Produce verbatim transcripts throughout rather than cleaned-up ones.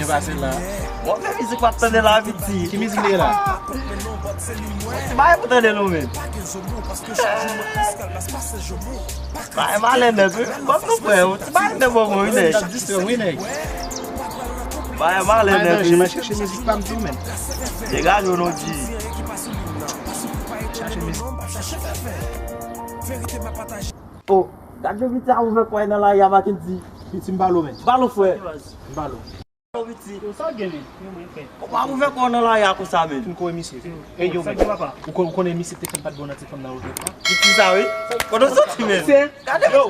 Pase la. Bon, men mizik w ap tande la, piti. Ki mizik li ye la? Ti bagay pou tande non, men. Bagay malè nèg, wi. Kòm nou frè, ti bagay nèg bon, bon, wi, nèg. Bagay malè nèg, wi. Degaje w non, G. Chache mizik. Oh, gad jan piti a ouvè kò l nan lari a, Mackendy. Piti, m ba l ou, men. M ba l ou, frè. M ba l ou. Yo, piti. Yo, sa w gen, men? Yo, mwen, frè. Ou pa ouvè kò w nan lari a konsa, men. Fin kore misye. Ey, yo, men. Ou kon-, ou konnen misye te fè m pa t bon nan ti fanm nan, oke? Piti sa, wi. Kote w soti, men? Gade. Yo.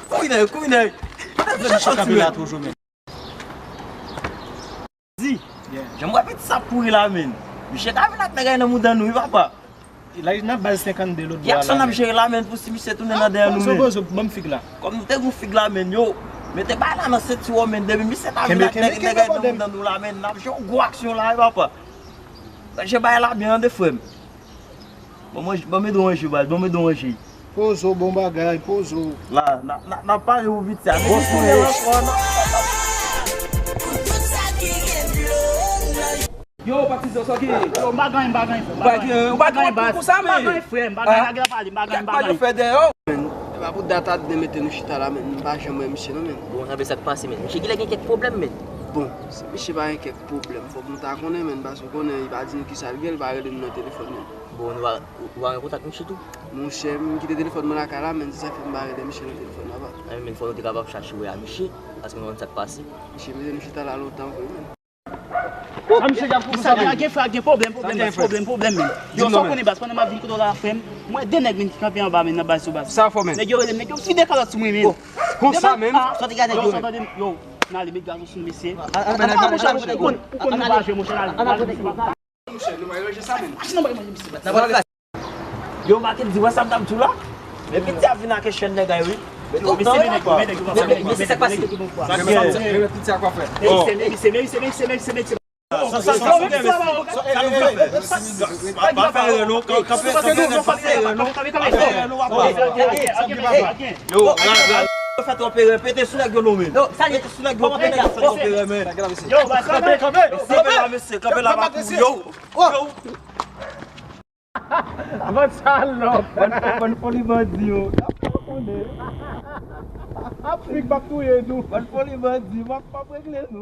Kouri nèg, kouri nèg. Kote w soti, men? Di, jan m wè piti sa ap kouri la, men. Misye ka vin ak nèg nan mouda nou, wi, papa. La, nan baz senkannde lòt bò a la, men. Ki aksyon n ap jere la, men, pou si misye tounen nan dèyè nou, men? Pozo, pozo, ban m fig la. Kòm nou te gon fig la, men, yo, mete bagay la nan senti w, men, depi misye ta vin ak nèg nan mouda nou la, men, n ap jere yon gwo aksyon la, wi, papa. N ap jere bagay la byen, tande, frè m. Bon, mwen, ban m ede w ranje, baz, ban m ede w ranje. Pozo, bon bagay, pozo. La, n a, n a, n ap pare pou piti a. Bon, frè. Yo, patizan, sa ki? Yo, m pa gen, m pa gen, frè. M pa gen, m pa gen, baz. M pa gen, frè, m pa gen, lage l pale, m pa gen, m pa gen. Fè dèyè w. Men, e pa pou dat Adnen mete nou chita la, men. M pa janm wè misye, non, men. Bon, sa vle sa k pase, men. Misye genlè gen kèk pwoblèm, men. Bon, si misye pa gen kèk pwoblèm, fòk nou ta konnen, men, paske w konnen, li pa di nou kisa l gen, li pa rele nou nan telefòn, men. Bon, nou pa, ou pa gen kontak misye tou? Monchè, m kite telefòn mwen lakay la, men, se sa k fè m pa rele misye nan telefòn la, papa. Ay, men, fò nou te kapab chache wè a misye, paske nou konn sa k pase. Misye mete nou chita la lontan vre, men. Sa misye di ap pou sa, gen frè, gen pwoblèm, pwoblèm, pwoblèm, pwoblèm, men. Yo, sa w konnen, baz, pandan m ap vin kote w la, frè m, m wè de nèg, men, ki kanpe anba, men, nan baz yo, baz. Sa fò, men. Nèg yo rele m, nèg yo vide kalòt sou mwen, men. Konsa menm? Sòti gade, yo, sòti gade, yo, n ale met gaz sou nou, mesye. Ou konn, ou konn nou pa jwe, monchè, n ale. Machin nan bay manje misye. Yo, Mackendy, wè sa m t ap di w la? Men piti ap vin ak chèn nèg la, wi. Men misye, men nèg yo, men nèg yo, men nèg yo, men nèg yo. Sa k pase? Men piti a kwa fè? Men misye, men misye, men misye, men misye, men misye. Sa, sa, sa, sa, sa, sa, sa, pa fè erè non, kanpe, kanpe, kanpe, pa fè erè non, pa fè erè non, papa. Yo, la, la, yo fè twòp erè, pete sou nèg yo non, men. Pete sou nèg yo, pete nèg yo fè twòp erè, men. Yo, kanpe, kanpe, kanpe la, mesye, kanpe la, pa kouri, yo. Yo. Bann salòp. Bann, bann foli bandi yo. N ap fè yo konnen. Afrik p ap touye nou. Bann foli bandi, m ap, m ap regle nou.